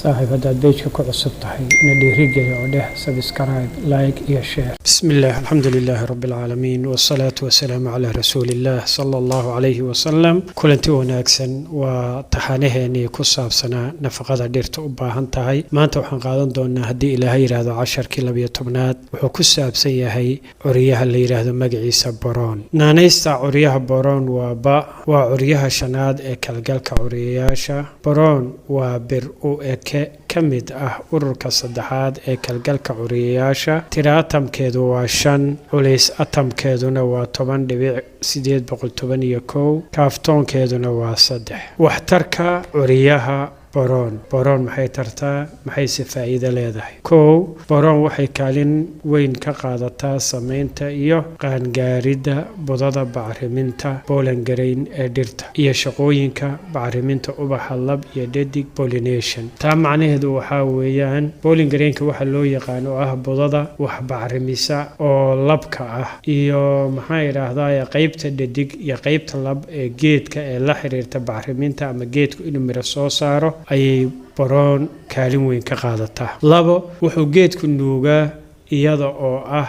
Saaxiib, haddaad page-ka ku cusub tahay, na dhiirigeli oo dheh subscribe, like iyo share. Bismillaah, alxamdu lilaahi rabbi alcaalamiin, wasalaatu wasalaamu calaa rasuulillaah sala Allahu calayhi wasalam. Kulanti wanaagsan. Waa taxanaheenii ku saabsanaa nafaqada dhirta u baahan tahay. Maanta waxaan qaadan doonaa, haddii Ilaahay yidhaahdo, casharkii 12aad. Wuxuu ku saabsan yahay curiyaha la yidhaahdo magaciisa boron. Naanaysta curyaha boron waa ba. Waa curyaha shanaad ee kalgalka curiyayaasha. Boron waa bir u eke ka mid ah ururka saddexaad ee kalgalka curiyayaasha. Tira atamkeedu waa 5, culays atamkeeduna waa 10.811, kaaftoonkeeduna waa 3. Waxtarka curiyaha boron. Boron maxay tartaa? Maxayse faa'iido leedahay? Kow, boron waxay kaalin weyn ka qaadataa sameynta iyo qaangaaridda budada bacriminta, pollen grain, ee dhirta iyo shaqooyinka bacriminta ubaxa lab iyo dhedig, pollination. Taa macnaheedu waxaa weeyaan pollen grain-ka waxa loo yaqaan oo ah budada wax bacrimisa oo labka ah iyo, maxaa idhaahdaa, qeybta dhedig iyo qeybta lab ee geedka ee la xiriirta bacriminta ama geedku inuu miro soo saaro ayay boron kaalin weyn ka qaadataa. Labo, wuxuu geedku nuugaa iyada oo ah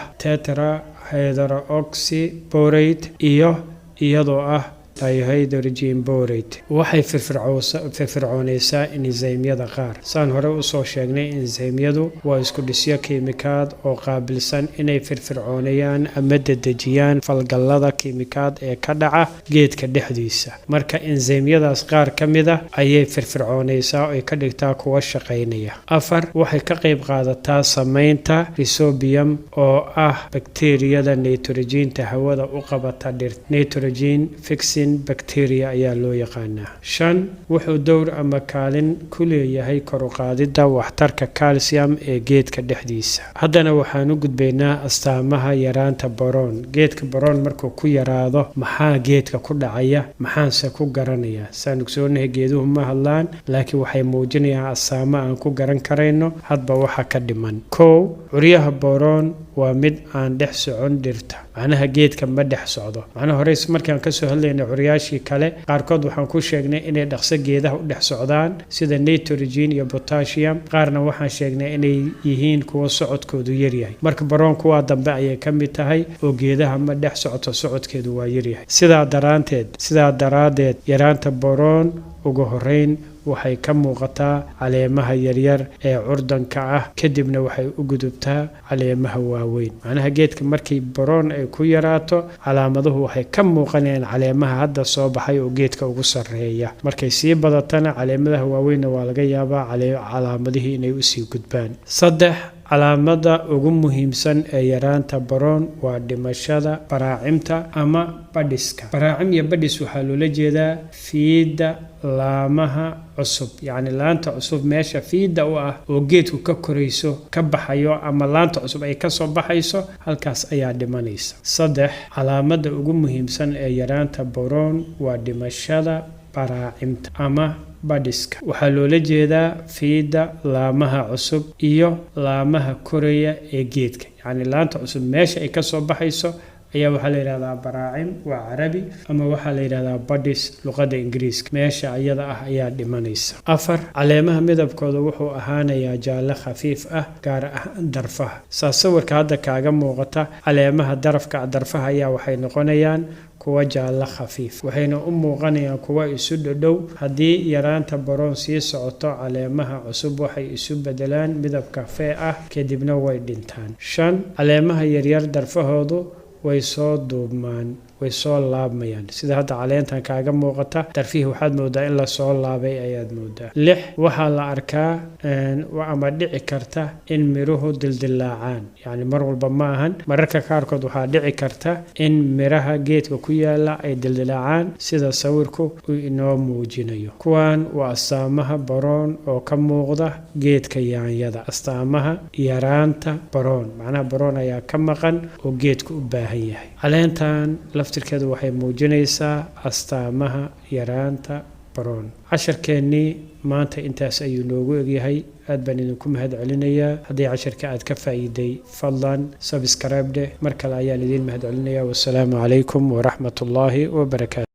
tetrahydroxyborate iyo iyadoo ah dihydrogen borate. Waxay firfircooneysaa enzyme-yada qaar. Saan hore usoo sheegnay, enzyme-yadu waa isku dhisyo kiimikaad oo qaabilsan inay firfircoonayaan ama dedejiyaan falgallada kiimikaad ee ka dhaca geedka dhexdiisa. Marka enzyme-yadaas qaar ka mid a ayay firfircooneysaa oo ay ka dhigtaa kuwa shaqaynaya. Afar, waxay ka qayb qaadataa sameynta rhizobium oo ah bakteriyada nitrogen-ta hawada u qabata dhirta. Nitrogen fixing bacteria ayaa loo yaqaanaa. Shan, wuxuu dowr ama kaalin ku leeyahay kor u qaadidda waxtarka calcium ee geedka dhexdiisa. Haddana waxaan u gudbaynaa astaamaha yaraanta boron. Geedka boron markuu ku yaraado, maxaa geedka ku dhacaya? Maxaanse ku garanayaa? Saan ogsoonahay, geeduhu ma hadlaan, laakiin waxay muujinayaan astaamo aan ku garan karayno hadba waxa ka dhiman. Kow, curyaha boron waa mid aan dhex socon dhirta, macnaha geedka ma dhex socdo. Macnaha hore markaan kasoo hadlaynay curyaashii kale qaarkood, waxaan ku sheegnay inay dhaqso geedaha u dhex socdaan, sida nitrogen iyo potassium. Qaarna waxaan sheegnay inay yihiin kuwo socodkoodu yaryahay. Marka boron kuwaa dambe ayay ka mid tahay oo geedaha ma dhex socoto, socodkeedu waa yaryahay. Sidaa daraaddeed yaraanta boron ugu horeyn waxay ka muuqataa caleemaha yaryar ee curdanka ah, kadibna waxay u gudubtaa caleemaha waaweyn. Macnaha geedka markii boron ay ku yaraato, calaamaduhu waxay ka muuqanayaan caleemaha hadda soo baxay oo geedka ugu sarreeya. Markay sii badatana, caleemadaha waaweynna waa laga yaabaa calaamadihii inay usii gudbaan. Saddex, calaamada ugu muhiimsan ee yaraanta boron waa dhimashada baraacimta ama buds-ka. Baraacim iyo buds waxaa loola jeedaa fiidda laamaha cusub, yacni laanta cusub meesha fiidda u ah oo geedku ka korayso, ka baxayo ama laanta cusub ay kasoo baxayso, halkaas ayaa dhimanaysa. Saddex, calaamada ugu muhiimsan ee yaraanta boron waa dhimashada baraacimta ama buds-ka. Waxaa loola jeedaa fiidda laamaha cusub iyo laamaha koraya ee geedka, yacni laanta cusub meesha ay kasoo baxayso ayaa waxaa la yidhahdaa baraacim, waa Carabi, ama waxaa la yidhahdaa buds luqadda Ingiriiska. Meesha ayada ah ayaa dhimanaysa. Afar, caleemaha midabkooda wuxuu ahaanayaa jaalle khafiif ah, gaar ahaan darfaha. Saa sawirka hadda kaaga muuqata, caleemaha darafka darfaha ayaa waxay noqonayaan kuwa jaallo khafiif, waxayna u muuqanayaan kuwa isu dhodhow. Haddii yaraanta boron sii socoto, caleemaha cusub waxay isu bedelaan midab kafee ah, kadibna way dhintaan. Shan, caleemaha yaryar darfahoodu way soo duubmaan, way soo laabmayaan. Sida hadda caleentan kaaga muuqata, darfihii waxaad moodaa in lasoo laabay ayaad moodaa. Lix, waxaa la arkaa ama dhici karta in miruhu dildilaacaan. Yacni mar walba ma ahan, mararka qaarkood waxaa dhici karta in miraha geedka ku yaala ay dildilaacaan, sida sawirku uu inoo muujinayo. Kuwan waa astaamaha boron oo ka muuqda geedka yaanyada. Astaamaha yaraanta boron, macnaha boron ayaa ka maqan oo geedku u baahan yahay. Caleentan laftirkeedu waxay muujinaysaa astaamaha yaraanta boron. Casharkeennii maanta intaas ayuu noogu egyahay. Aad baan idinku mahad celinayaa. Haddii casharka aad ka faa'iiday, fadlan subscribe dheh. Mar kale ayaan idiin mahad celinayaa. Wasalaamu calaykum waraxmat ullaahi wabarakaatu.